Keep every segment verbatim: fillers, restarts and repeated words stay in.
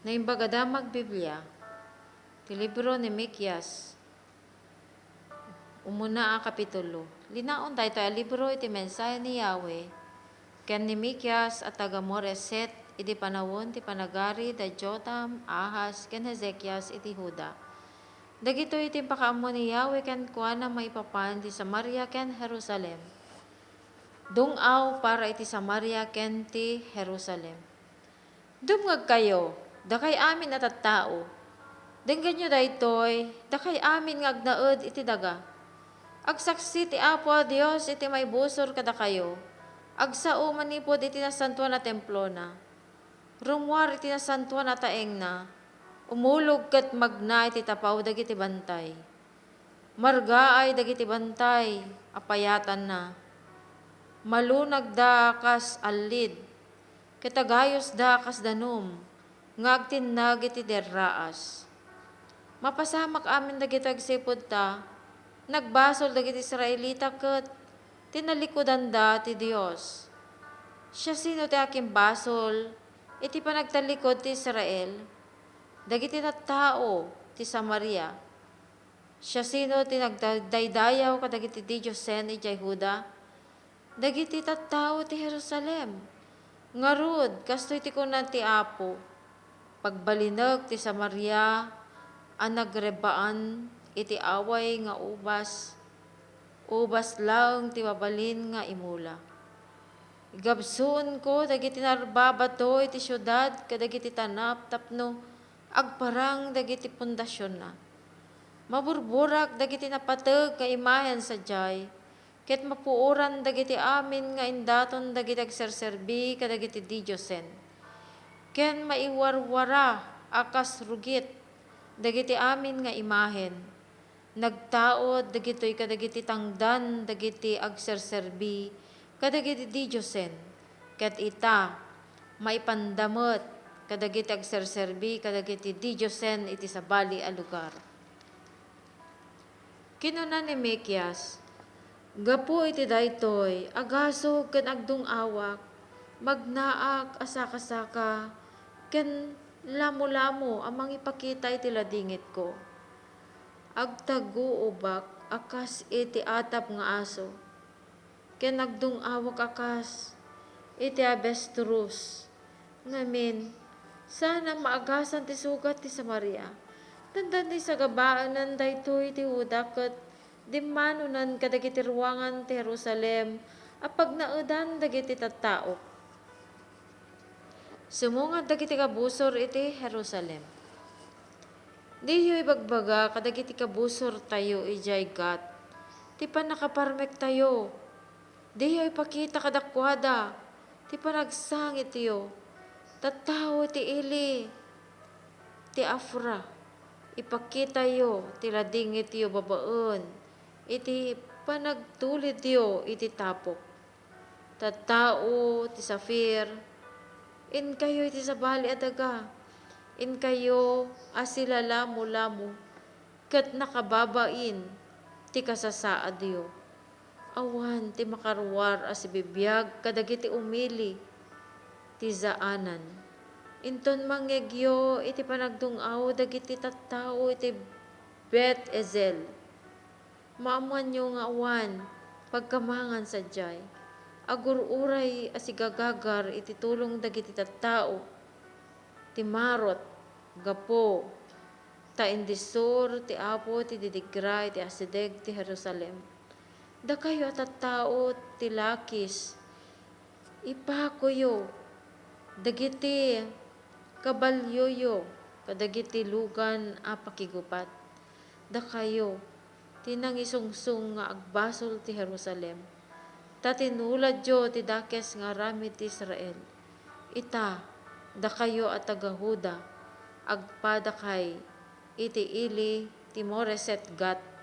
Naimbag a Damag Biblia, ti libro ni Mikias, umuna a kapitulo. Linaon daytoy a libro iti mensahe ni Yahweh ken ni Mikias a taga Moreset idi panawen ti panagari da Jotam, Ahaz, ken Hezekias iti Juda. Dagitoy ti impakaammo ni Yahweh kenkuana maipapan ti Samaria ken Jerusalem. Dung-aw para iti Samaria ken ti Jerusalem. Dumngegkayo, dakay amin a tattao. Denggenyo daytoy, dakay amin nga agnaed iti daga. Agsaksi ti Apo a Dios iti maibusor kadakayo. Agsao manipud iti nasantoan a templona. Rummuar iti nasantoan a taengna. Umulog ket magna iti tapaw dagiti bantay. Margaay dagiti bantay a payatanna. Malunagda kas allid, ket agayusda kas danum nga agtinnag iti derraas. Mapasamak amin dagiti agsipud ta nagbasol dagiti Israelita ket tinalikudanda ti Dios. Siasino ti akimbasol iti panagtalikod ti Israel? Dagiti tattao ti Samaria. Siasino ti nagdaydayaw kadagiti didiosen idiay Juda? Dagiti tattao ti Jerusalem. Ngarud, kastoy ti kuna ti Apo, pagbalinek ti Samaria a nagrebaan iti away nga ubas, ubas laeng ti mabalin nga imula. Igabsuenko dagiti narbabato iti siudad kadagiti tanap tapno agparang dagiti pundasionna. Maburburak dagiti napateg nga imahen sadiay, ket mapuoran dagiti amin nga indaton dagiti agserserbi kadagiti didiosen, ken maiwarwara a kas rugit dagiti amin nga imahen. Nagtaud dagitoy kadagiti tangdan dagiti agserserbi kadagiti didiosen, ket ita, maipanda met kadagiti agserserbi kadagiti didiosen iti sabali a lugar. Kinuna ni Mikias, "Gapu iti daytoy, agasog ken agdung-awak, magnaak a sakasaka, ken lamulamo a mangipakita iti ladingitko. Agtaguubak a kas iti atap nga aso, ken agdung-awak a kas iti avestruz. Ngamin, saan a maagasan ti sugat ti Samaria. Dandani sagabaenan daytoy ti Juda ket dimmanonan kadagiti ruangan ti Jerusalem a pagnaedan dagiti tattaok." Sumungad dagiti kabusor iti Jerusalem. Diyo ibagbaga kadagiti kabusortayo idiay Gat ti pannakaparmektayo. Diyo ipakita kadakuada ti panagsangityo. Tattao ti ili ti Afra, ipakitayo ti ladingityo babaen iti panagtulidyo iti tapok. Tattao ti Safir, inkayo iti sabali a daga, inkayo a silalamulamo ket nakababain ti kasasaadyo. Awan ti makaruar a sibibiag kadagiti umili ti Zaanan. Inton mangngegyo iti panagdung-aw dagiti tattao iti Bet-Ezel, maammoanyo nga awan pagkamangan sadiay. Agur-uray a sigagagar iti tulong dagiti tattao ti Marot gapu ta indisur ti Apo ti didigra iti asideg ti Jerusalem. Dakayo a tattao ti Lakis, ipakoyo dagiti kabalioyo kadagiti lugan a pakigupat. Dakayo ti nangisungsong nga agbasol ti Jerusalem, ta tinuladyo ti dakes nga aramid ti Israel. Ita, dakayo a taga-Juda, agpadakay iti ili ti Moreset-Gat,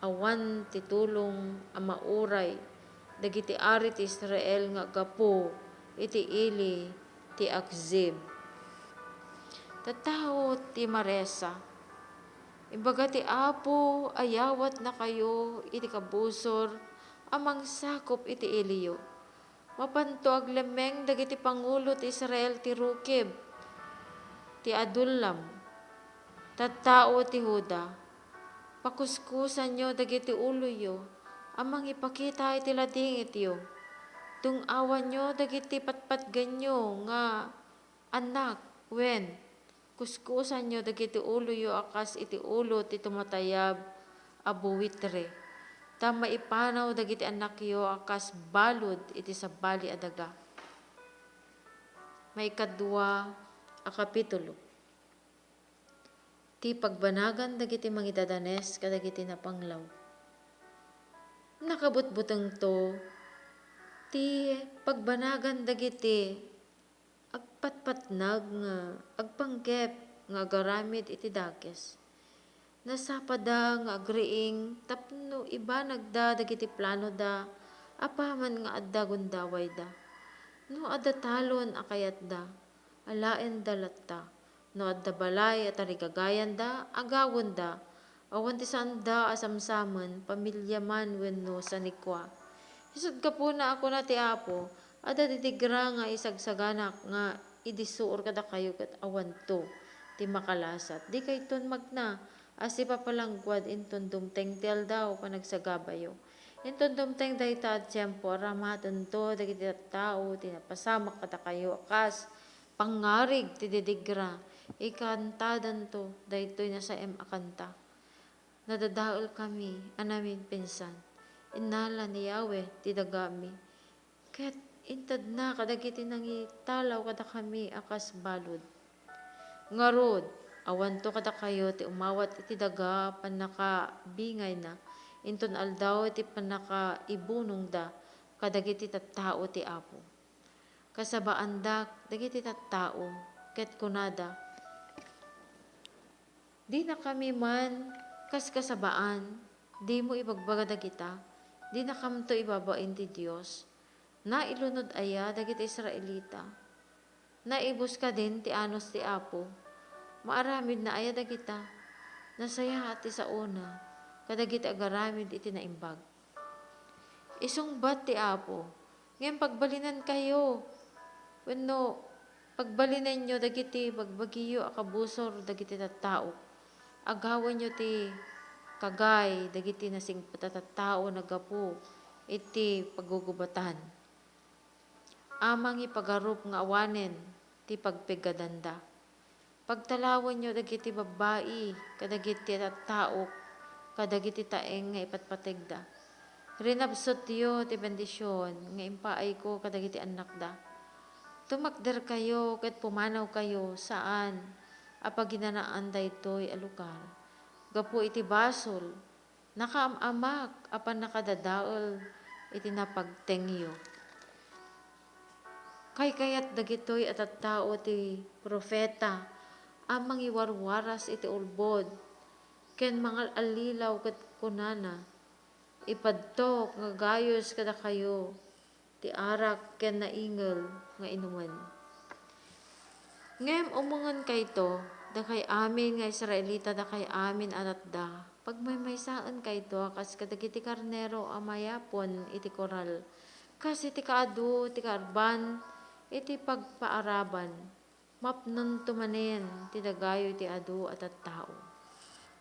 awan ti tulong a mauray dagiti ari ti Israel nga aggapu iti ili ti Akzib. Tattao ti Maresa, ibaga ti Apo a yawatnakayo iti kabusor a mangsakup iti iliyo. Mapanto aglemmeng dagiti pangulo ti Israel ti rukib. ti Adullam, tattao ti Juda, pakuskusanyo dagiti uloyo a mangipakita iti ladingityo. Dung-awanyo dagiti patpatgenyo nga annak, wen kuskusanyo dagiti uloyo a kas iti ulo ti tumatayab a buitre, ta maipanaw dagiti annakyo a kas balud iti sabali a daga. Maikadua a kapitulo. Ti pagbanagan dagiti mangidadanes kadagiti napanglaw. Nakabutbutengto ti pagbanagan dagiti agpatpatnag nga agpanggep nga agaramid iti dakes. Nasapada nga agriing tapno ibanagda dagiti planoda apaman nga adda gundawayda. No adda talon a kayatda, alaenda latta. No adda balay a tarigagayanda, agawenda. Awan ti saanda a samsamen, pamilia man wenno sanikua. Isut' gapuna a kuna ti Apo, adda didigra nga isagsaganak nga idi suor kadakayo ket awanto ti makalasat. Dikayton magna a sipapalangguad inton dumteng ti aldaw panagsagabayo. Inton dumteng dayta a tiempo, aramatento dagiti tattao ti napasamak kadakayo a kas pangngarig ti didigra. Ikantadanto daytoy nasaem a kanta. Nadadaelkami a naminpinsan. Innala ni Yahweh ti dagami. Ket intedna kadagiti nangitalaw kadakami a kas balud. Ngarud, awanto kadakayo ti umawat iti daga a pannakabingayna, inton aldaw ti pannakaibunongda kadagiti tattao ti Apo. Kasabaandak dagiti tattao, ket kunada, "Dinakami man kaskasabaan, dimo ibagbaga dagita, dinakamto ibabain ti Dios." Nailunod aya dagiti Israelita? Naibus kadin ti anus ti Apo? Maaramidna aya dagita? Nasayaat ti saona kadagiti agaramid iti naimbag. Isungbat ti Apo, ngem pagbalinankayo, wenno pagbalinenyo dagiti bagbagiyo a kabusor dagiti tattao. Agawanyo ti kagay dagiti nasingpet a tattao naggapu iti pagugubatan. A mangipagarup nga awanen ti pagpiggadanda. Pagtalawenyo dagiti babbai kadagiti tattaok kadagiti taeng nga ipatpategda. Rinabsotyo ti bendision nga impaayko kadagiti annakda. Tumakderkayo ket pumanawkayo, saan a paginanaan daytoy a lugar. Gapu iti basol, nakaam-amak a pannakadadael iti napagtengyo. Kaykayat dagitoy a tattao ti profeta a mangiwarwaras iti ulbod ken mangal-allilaw ket kunana, "Ipadtok nga gayus kadakayo ti arak ken naingel nga inumen." Ngem umongen kayto, dakay amin nga Israelita, dakay amin a natda, pagmaymaysaen kayto a kas kadagiti karnero a mayapon iti koral, kas iti kaadu ti kaarban iti pagpaaraban. Mapnonto manen ti dagayo iti adu a tattao.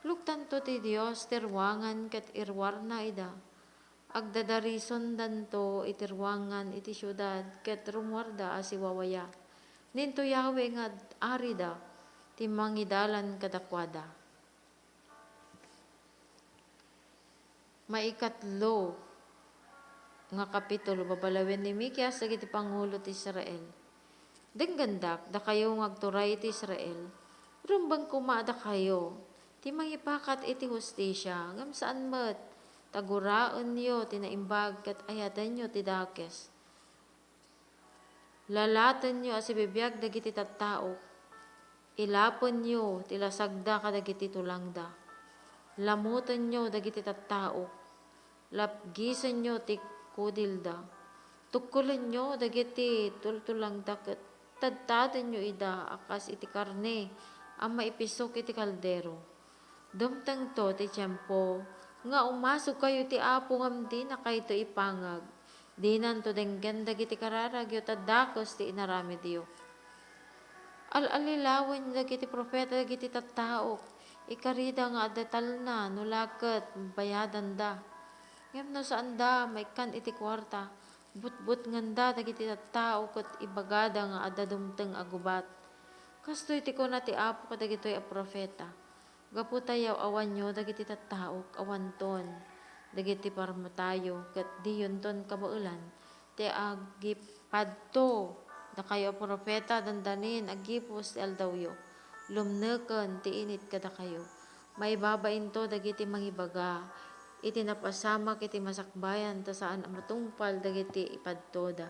Luktanto ti Dios ti ruangan ket iruarna ida. Agdadarisondanto iti ruangan iti siudad ket rummuarda a siwawaya. Ninto Yahweh nga arida ti mangidalan kadakuada. Maikatlo nga kapitulo, babalawen ni Mikias dagiti pangulo ti Israel. Denggendak, dakayo nga agturay iti Israel, rumbeng koma dakayo ti mangipakat iti hustisia, ngem saan met, ta guraenyo ti naimbag ket ayatenyo ti dakes. Lalatenyo a sibibiag dagiti tattaok. Ilapenyo ti lasagda kadagiti tulangda. Lamutenyo dagiti tattaok. Lapgisenyo ti kudilda. Tukkolenyo dagiti tultulangda ket tadtadenyo ida a kas iti karne a maipisok iti kaldero. Dumtengto ti tiempo nga umasogkayo ti Apo ngem dinakayto ipangag. Dinanto denggen dagiti kararagyo ta dakes ti inaramidyo. Al-allilawen dagiti profeta dagiti tattaok, ikarida nga adda talna no la ket bayadanda. Ngem no saanda maikkan iti kuarta, butbutngenda dagiti tattao ket ibagada nga adda dumteng a gubat. Kastoy ti kuna ti Apo kadagitoy a profeta, "Gapu ta yaw-awanyo dagiti tattaok, awanton dagiti parmatayo, ket diyonton kabaelan ti agipadto. Dakayo a profeta, dandanin, aggipus ti aldawyo. Lumneken ti init kadakayo. Maibabainto dagiti mangibaga iti napasamak iti masakbayan ta saan a matungpal dagiti ipadtoda.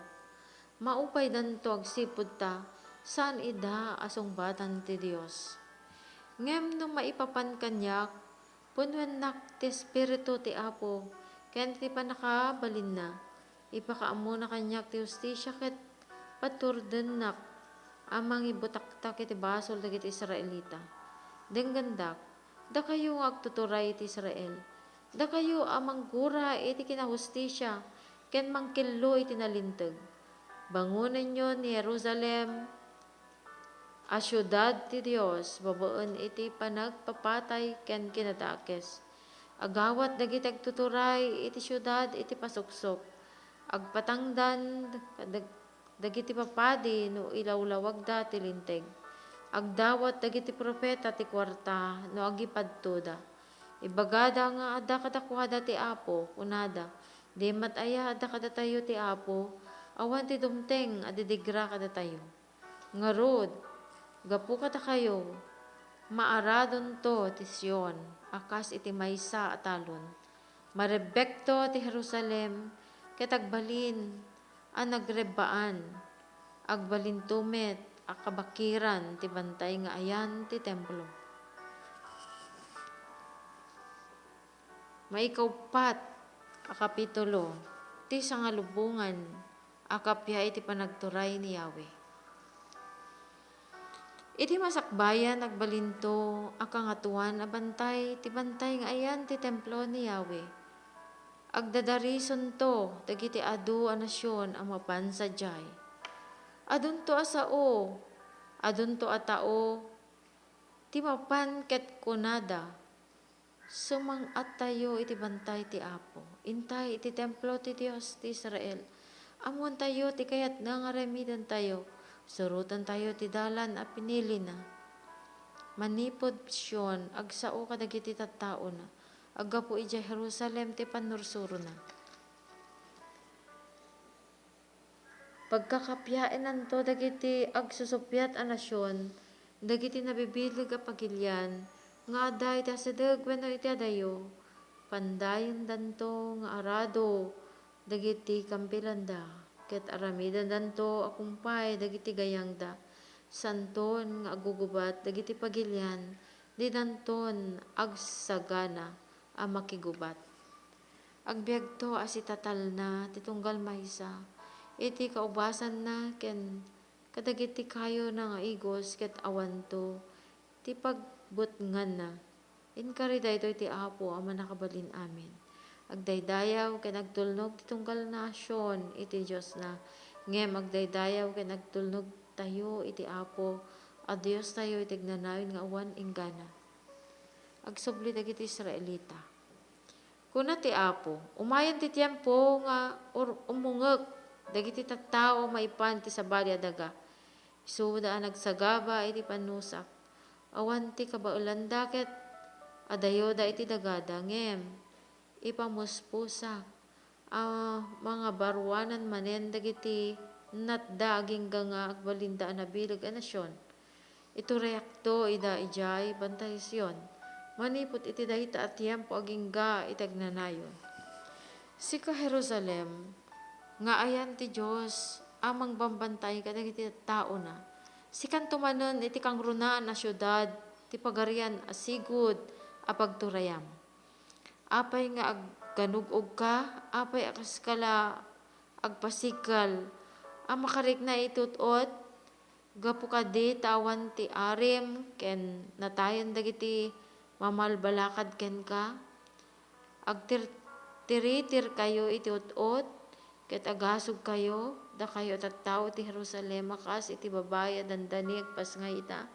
Maupaydanto agsipud ta saan ida a sungbatan ti Dios. Ngem no maipapan kaniak, punnoennak ti Espiritu ti Apo ken ti pannakabalinna. Ipakaammona kaniak ti hustisia ket paturdennak a mangibutaktak iti basol dagiti Israelita. Denggendak, dakayo nga agtuturay iti Israel, dakayo a manggura iti kinahustisia ken mangkello iti nalinteg. Bangonenyo ni Jerusalem a siudad ti Dios babaen iti panagpapatay ken kinadakes. Agawat dagiti agtuturay iti siudad iti pasuksok. Agpatangdan kadag-, dagiti papadi no ilawlawagda ti linteg. Agdawat dagiti profeta ti kuarta no agipadtoda. Ibagada nga adda kadakuada ti Apo, kunada, "Di met aya adda kadatayo ti Apo? Awan ti dumteng a didigra kadatayo." Ngarud, gapu kadakayo, maaradonto ti Sion a kas iti maysa a talon. Marebbekto ti Jerusalem ket agbalin a nagrebbaan. Agbalinto met a kabakiran ti bantay nga ayan ti templo. Maikauppat a kapitulo, ti sangalubongan a kappia iti panagturay ni Yahweh. Iti masakbayan, agbalinto a kangatoan a bantay ti bantay nga ayan ti templo ni Yahweh. Agdadarisonto dagiti adu a nasion a mapan sadiay. Adunto a sao, adunto a tao ti mapan ket kunada, "Sumang-attayo iti bantay ti Apo, intay iti templo ti Dios ti Israel. Ammoentayo ti kayatna nga aramidentayo. Surotentayo ti dalan a pinilina." Manipud Sion, agsao kadagiti tattaona. Aggapu idiay Jerusalem ti pannursurona. Pagkakapiaennanto dagiti agsusuppiat a nasion, dagiti nabibileg a pagilian nga adda iti asideg wenno iti adayo. Pandayendanto nga arado dagiti kampilanda, ket aramidendanto a kumpay dagiti gayangda. Saanton nga agugubat dagiti pagilian, dinanton agsagana a makigubat. Agbiagto a sitatalna ti tunggal maysa iti kaubasanna ken kadagiti kayona nga igos ket awanto ti pagbutnganna. Inkari daytoy ti Apo a Mannakabalin-amin. Agdaydayaw ken agtulnog ti tunggal nasion iti Diosna, ngem agdaydayaw ken agtulnogtayo iti Apo a Diostayo iti agnanayon nga awan inggana. Agsubli dagiti Israelita. Kuna ti Apo, "Umayen ti tiempo nga ur-, ummungek dagiti tattao maipan ti sabali a daga. Isuda a nagsagaba iti pannusak. Awan ti kabaelanda ket adayoda iti dagada, ngem ipamuspusak a mangabaruanan manen dagiti natda agingga nga agbalinda a nabileg a nasion. Iturayakto ida idiay bantay Sion, manipud iti dayta a tiempo agingga iti agnanayon." Sika, Jerusalem, nga ayan ti Dios a mangbambantay kadagiti tattaona, sikanto manen iti kangrunaan a siudad ti pagarian a sigud a pagturayam. Apay nga agganug-ogka? Apay a kaska la agpasikal a makarikna iti ut-ot? Gapu kadi ta awan ti arim ken natayen dagiti mamalbalakad kenka? Agtirtiritirkayo iti ut-ot ket agasugkayo dakayo a tattao ti Jerusalem a kas iti babai a dandani agpasngay ita?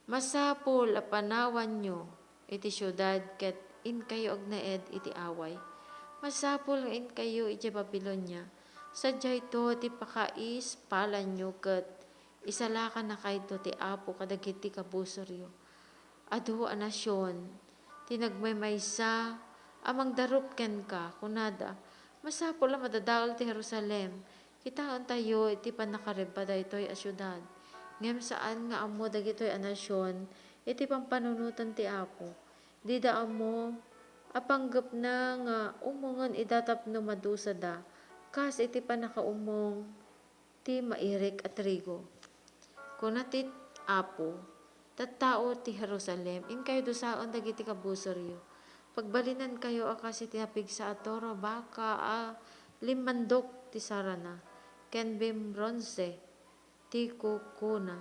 Masapul a panawanyo iti siudad ket inkayo agnaed iti away. Masapul nga inkayo idiay Babilonia. Sadiayto ti pakaispalanyo ket isalakannakayto ti Apo kadagiti kabusoryo. Adu a nasion ti nagmaymaysa a mangdarup kenka, kunada, "Masapul a madadael ti Jerusalem. Kitaentayo iti pannakarebba daytoy a siudad." Ngem saan nga ammo dagitoy a nasion iti pampanunoten ti Apo. Dida ammo a panggepna nga ummongen ida tapno madusada, kas iti pannakaumong ti mairik a trigo. Kuna ti Apo, "Tattao ti Jerusalem, inkayo dusaen dagiti kabusoryo. Pagbalinankayo a kas iti napigsa a toro a baka a limmandok ti sarana, ken bimbronse ti kukuna.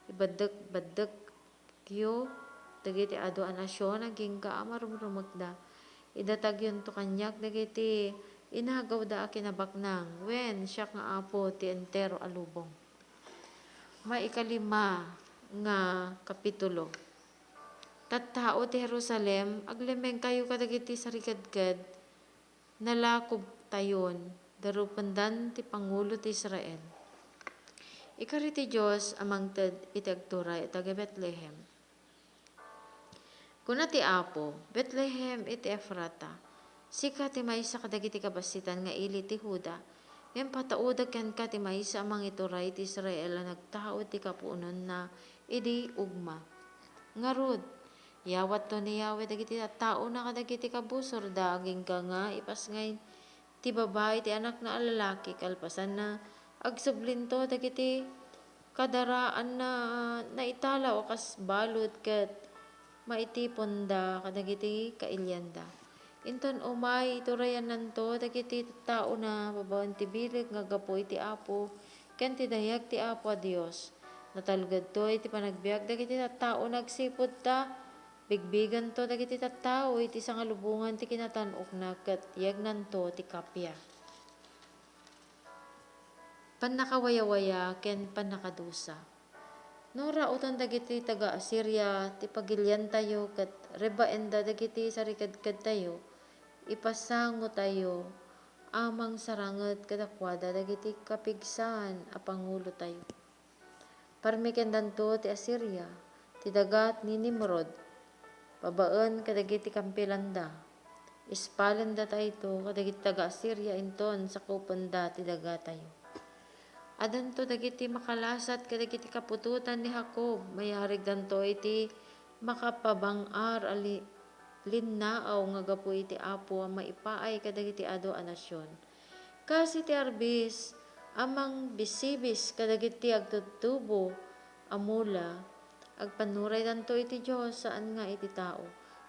Ibaddek-baddek kyo dagiti adu a nasion agingga a marumrumekda. Idatagyonto kaniak dagiti inagawda a kinabaknang, wen, siak nga Apo ti entero a lubong." Maikalima nga kapitulo. Tattao ti Jerusalem, aglemengkayo kadagiti sarikedked, nalakobtayon, darupendan ti pangulo ti Israel. Ikari ti Dios a mangted iti agturay a taga Betlehem. Kuna ti Apo, "Betlehem iti Efrata, sika ti maysa kadagiti kabassitan nga ili ti Juda, ngem pataudek kenka ti maysa a mangituray ti Israel a nagtaud ti kapuononna idi ugma. Ngarud, iyawatto ni Yahweh dagiti tattaona kadagiti kabusorda agingga nga ipasngay ti babai ti anakna a lalaki, kalpasanna, agsublinto dagiti kadaraanna a naitalaw a kas balud ket maitiponda kadagiti kailianda. Inton umay, iturayannanto dagiti tattaona babaen ti bileg nga gapu iti Apo ken ti dayag ti Apo a Dios. Natalgedto iti panagbiag dagiti tattaona agsipud ta bigbigento dagiti tattao iti sangalubongan ti kinatan-okna ket yagnanto ti kappia." Pannakawayawaya ken pannakadusa. No rauten dagiti taga-Asiria ti pagiliantayo ket rebbaenda dagiti sarikedkedtayo, ipasangotayo a mangsaranget kadakuada dagiti kapigsaan a pangulotayo. Parmekendanto ti Asiria, ti daga ni Nimrod, babaen kadagiti kampilanda. Ispalendatayo kadagiti taga-Asiria inton sakupenda ti dagatayo. Adanto dagiti makalasat kadagiti kaputotan ni Jacob, mayarigdanto iti makapabang-ar a li-, linnaaw nga gapu iti Apo a maipaay kadagiti adu a nasion. Kas iti arbis a mangbisibis kadagiti agtuttubo a mula, agpannuraydanto iti Dios saan nga iti tao.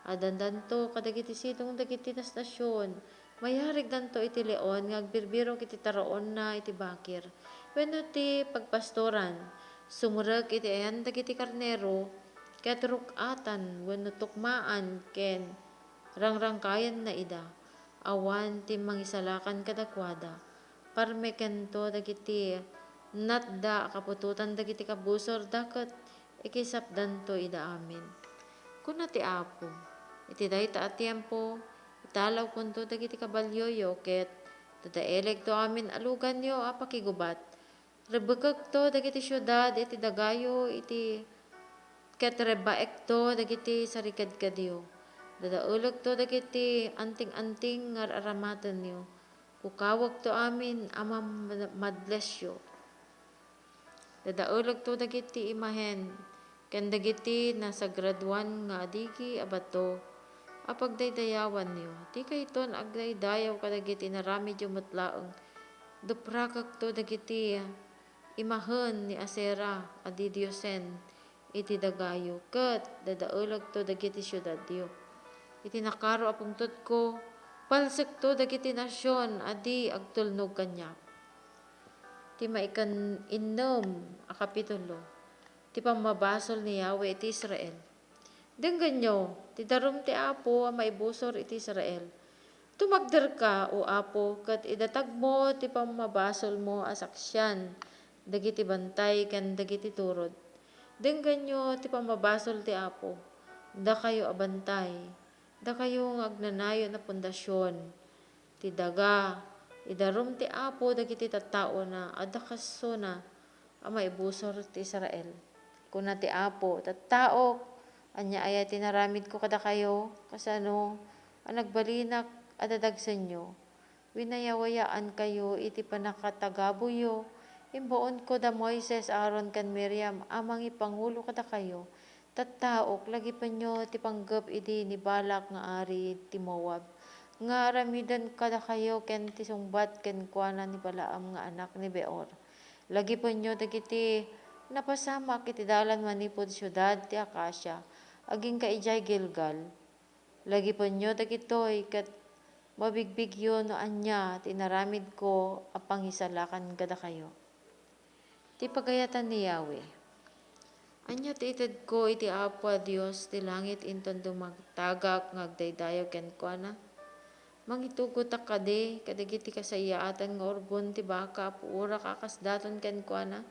Adandanto kadagiti sidong dagiti nasnasion, mayarigdanto iti leon nga agbirbirok iti taraonna iti bakir, wenno ti pagpastoran. Sumrek iti ayan dagiti karnero, ket ruk-atan wenno tukmaan ken rangrangkayanna ida. Awan ti mangisalakan kadakuada. Parmekento dagiti natda a kaputotan dagiti kabusorda ket ikisapdanto ida amin. Kuna ti Apo, "Iti dayta a tiempo, italawkonto dagiti kabalioyo ket dadaelekto amin a luganyo a pakigubat. Rebbekekto dagiti siudad iti dagayo iti ket rebbaekto dagiti sarikedkedyo. Dadaelekto dagiti anting-anting nga ar-aramatenyo. Kukawekto amin a mam-, madlesyo. Dadaelekto dagiti imahen ken dagiti nasagradoan nga adigi a bato a pagdaydayawanyo. Dikayton agdaydayaw kadagiti inaramidyo met laeng. Duprakekto dagiti imahen ni Asera a didiosen iti dagayo, ket dadaelekto dagiti siudadyo. Iti nakaro a pungtotko, palsekto dagiti nasion a di agtulnog kaniak." Ti maikan-innem a kapitulo, ti pammabasol ni Yahweh iti Israel. Denggenyo, ti darum ti Apo a maibusor iti Israel. Tumakderka, O Apo, ket idatagmo ti pammabasolmo a saksian dagiti bantay ken dagiti turod. Denggenyo ti pammabasol ti Apo, dakayo a bantay, dakayo nga agnanayon a pundasion. Ti daga, idarum ti Apo dagiti tattaona, adda kasona a maibusor ti Israel. Kuna ti Apo, "Tattaok, ania aya ti naramidko kadakayo? Kasano a nagbalinak a dadagsenyo? Winayawayaankayo iti pannakatagabuyyo. Imbaonko da Moises, Aaron, ken Miriam a mangipangulo kadakayo. Tattaok, lagipenyo ti panggep idi ni Balak nga ari ti Moab, nga aramiden kadakayo ken ti sungbat kenkuana ni Balaam nga anak ni Beor. Lagipenyo dagiti napasamak iti dalan manipud siudad ti Acacia, agingga idiay Gilgal. Lagipenyo dagitoy ket mabigbigyo no ania ti inaramidko a pangisalakan kadakayo." Ti pagayatan ni Yahweh. Ania ti itedko iti Apo a Dios ti langit inton dumtagak nga agdaydayaw kenkuana? Mangitugotak kadi kadagiti kasayaatan nga urgon ti baka a puorak a kasdaton kenkuana?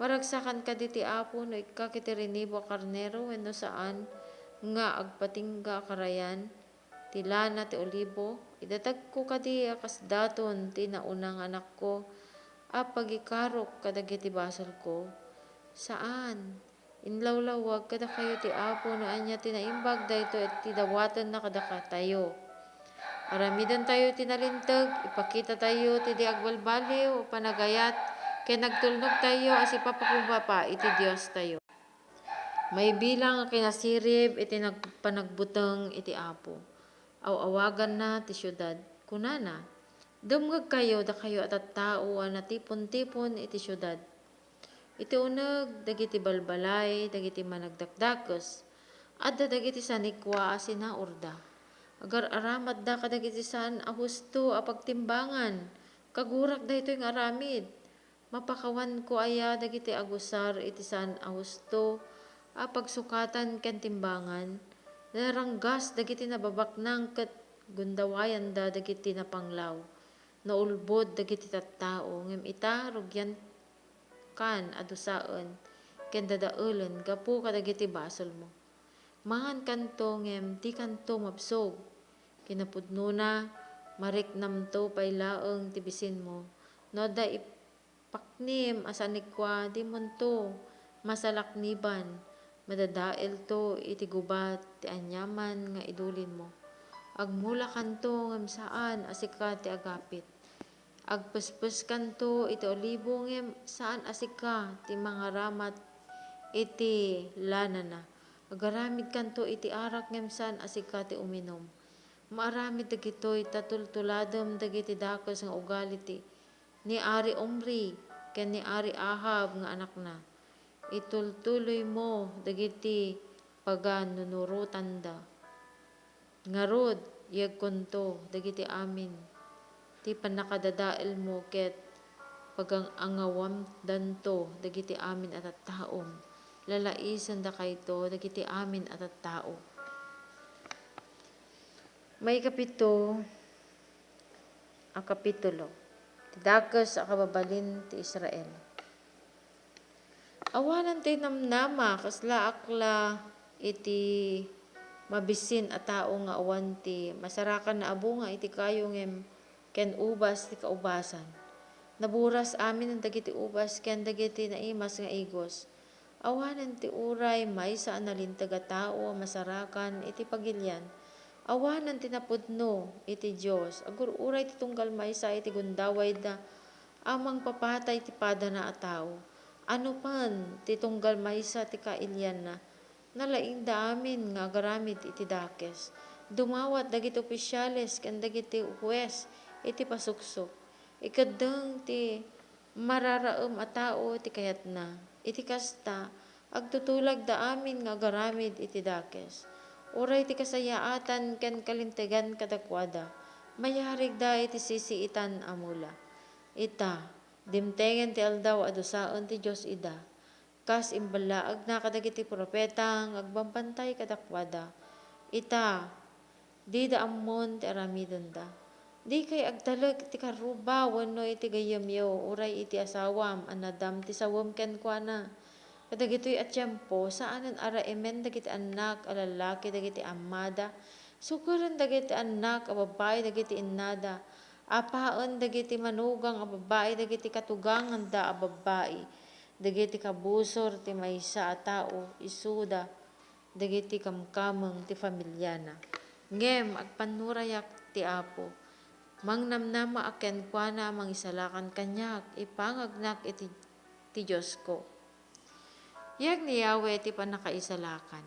Maragsakan kadi ti Apo no ikkak iti rinibo a karnero wenno saan nga agpatingga a karayan ti lana ti olibo? Idatagko kadi a kasdaton ti nauna nga anakko a pagikarok kadagiti basolko? Saan! Inlawlawag kadakayo ti Apo no ania ti naimbag daytoy ti dawatenna kadakatayo. Aramidentayo ti nalinteg, ipakitatayo ti di agbalbaliw a panagayat, ken agtulnogtayo a sipapakumbaba iti Diostayo. Maibilang a kinasirib iti nag-, panagbuteng iti Apo. Aw-awaganna ti siudad. Kunana, "Dumngegkayo, dakayo a tattao a natipon-tipon iti siudad." Iti uneg, dagiti balbalay, dagiti managdakdakes. Adda dagiti sanikua a sinaurda. Agar-aramatda kadagiti saan a husto a pagtimbangan. Kagurak daytoy nga aramid. Mapakawanko aya dagiti agusar iti saan a husto a pagsukatan ken timbangan? Naranggas dagiti nababaknang ket gundawayanda dagiti napanglaw. Naulbod dagiti tattao, ngem ita, rugiankan a dusaen ken dadaelen gapu kadagiti basolmo. Mangankanto, ngem dikanto mabsog. Kinapudnona, mariknamto pay laeng ti bisinmo. No adda ipaknim a sanikua, dimonto masalakniban. Madadaelto iti gubat ti aniaman nga idulinmo. Agmulakanto ngem saan a sika ti agapit. Agpespeskanto iti olibo ngem saan a sika ti mangaramat iti lanana. Agaramidkanto iti arak ngem saan a sika ti uminum. Maaramid dagitoy ta tultuladem dagiti dakes nga ugali ti ni Ari Omri ken ni Ari Ahab nga anakna. Itultuloymo dagiti paganunurotanda. Ngarud, yegkonto dagiti amin ti pannakadadaelmo ket pagang-angawamdanto dagiti amin a tattaom. Lalaisendakayto dagiti amin a tattao. Maikapito a kapitulo. Ti dakes a kababalin ti Israel. Awanen ti namnama, kasla akla iti mabisin a tao nga awan ti masarakanna a bunga iti kayo ngem ken ubas ti kaubasan. Naburas amin dagiti ubas ken dagiti naimas nga igos. Awanen ti uray maysa a nalinteg a tao a masarakan iti pagilian. Awanen ti napudno iti Dios. Agur-uray ti tunggal maysa iti gundawayda a mangpapatay ti padana a tao. Anopen ti tunggal maysa ti kailianna, nalaingda amin nga agaramid iti dakes. Dumawat dagiti opisiales ken dagiti hues iti pasuksok. Ikeddeng ti mararaem a tao ti kayatna. Iti kasta, agtutulagda amin nga agaramid iti dakes. Uray ti kasayaatan ken kalintegan kadakuada, mayarigda iti sisiitan a mula. Ita, dimtengen ti aldaw a dusaen ti Dios ida, kas imballaagna kadagiti profeta nga agbambantay kadakuada. Ita, Dida ammon ti aramidenda. Dikay agtalek iti karruba wenno iti gayyemyo, uray iti asawam a nadam ti sawem kenkuana. Kadagitoy a tiempo, saanen a raemen dagiti annak a lallaki dagiti ammada, sukeren dagiti annak a babbai dagiti innada, apaen dagiti manugang a babbai dagiti katuganganda a babbai, dagiti kabusor ti maysa a tao, isuda dagiti kamkameng ti familiana. Ngem agpannurayak ti Apo. Mangnamnama a kenkuana a mangisalakan kaniak, ipangagnak iti ti Diosko. Yeg ni Yahweh ti pannakaisalakan.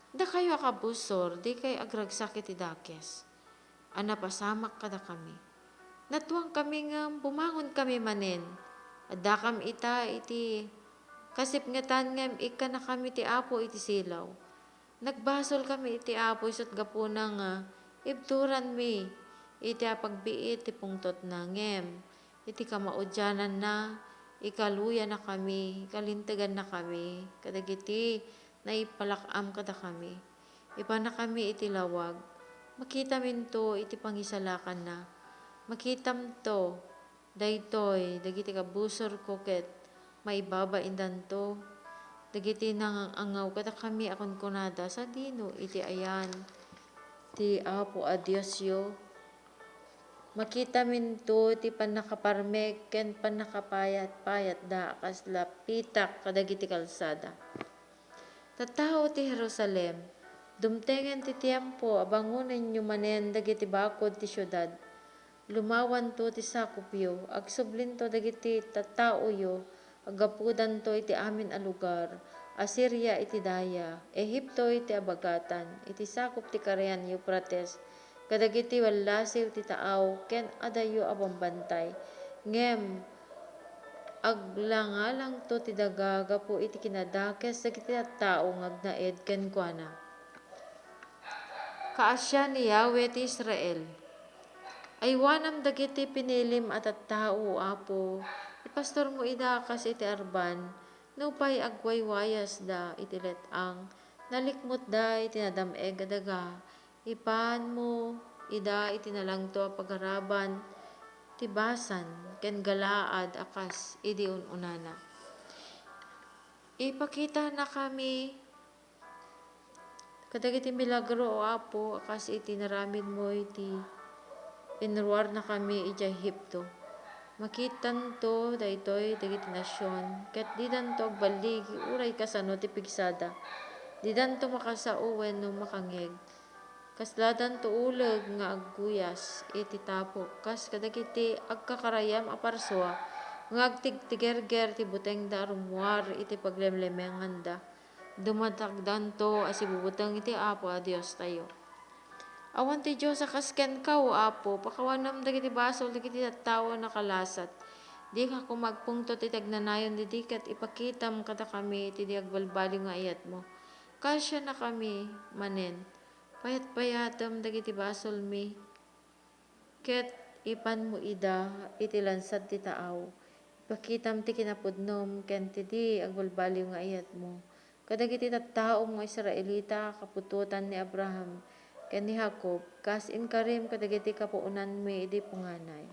Dakayo a kabusor, dikay agragsak iti dakes a napasamak kadakami. Natuangkami ngem bumangonkami manen. Addakam ita iti kasipngetan ngem ikkanakami ti Apo iti silaw. Nagbasolkami iti Apo isut' gapuna nga ibturanmi iti apagbiit ti pungtotna ngem iti kamaudiananna, ikaluyanakami, ikalintagannakami kadagiti naipalak-am kadakami. Ipannakami iti lawag. Makitaminto iti pangisalakanna. Makitamto daytoy dagiti kabusorko ket maibabaindanto dagiti nangang-angaw kadakami a kunkunada, "Sadino iti ayan ti Apo a Diosyo?" Makitaminto ti pannakaparmek ken pannakapayat-payatda a kasla pitak kadagiti kalsada. Tattao ti Jerusalem, dumtengen ti tiempo a bangonenyo manen dagiti bakod ti siudad. Lumawanto ti sakopyo, agsublinto dagiti tattaoyo, aggapudanto iti amin a lugar, Asiria iti daya, Ehipto iti abagatan, iti sakup ti Karian Eufrates, kadagiti wallasiw ti taaw ken adayo a bambantay. Ngem aglangalangto ti daga gapu iti kinadakes dagiti tattao nga agnaed kenkuana. Kaasian ni Yahweh ti Israel. Aywanam dagiti pinilim a tattao, Apo. Ipastormo ida kas iti arban. Nupay agwaywayasda iti let-ang, nalikmutda iti nadam-eg a daga. Ipanmo ida iti nalangto a pagaraban ti Basan ken Galaad a kas idi un-unana. Ipakitanakami kadagiti milagro, O Apo, a kas iti naramidmo iti inruarnakami idiay Egipto. Makitanto daytoy dagiti nasion, ket didanto agballigi uray kasano ti pigsada. Didanto makasao wenno makangngeg. Kasladanto uleg nga agguyas iti tapok, kas kadagiti agkakarayam a parsua nga agtigtigerger ti butengda a rummuar iti paglemlemenganda. Dumatagdanto a sibubuteng iti Apo a Diostayo. Awan ti Dios a kas kenka, O Apo, pakawanem dagiti basol dagiti tattao a nakalasat. Dika koma agpungtot iti agnanayon idi ket ipakitam kadakami ti di agbalbaliw nga ayatmo. Kaasianakami manen. Payatpayatem dagiti basolmi, ket ipanmo ida iti lansad ti taaw. Ipakitam ti kinapudnom ken ti di agbalbaliw nga ayatmo kadagiti tattaom nga Israelita a kaputotan ni Abraham ken ni Jacob, kas inkarim kadagiti kapuonanmi idi punganay.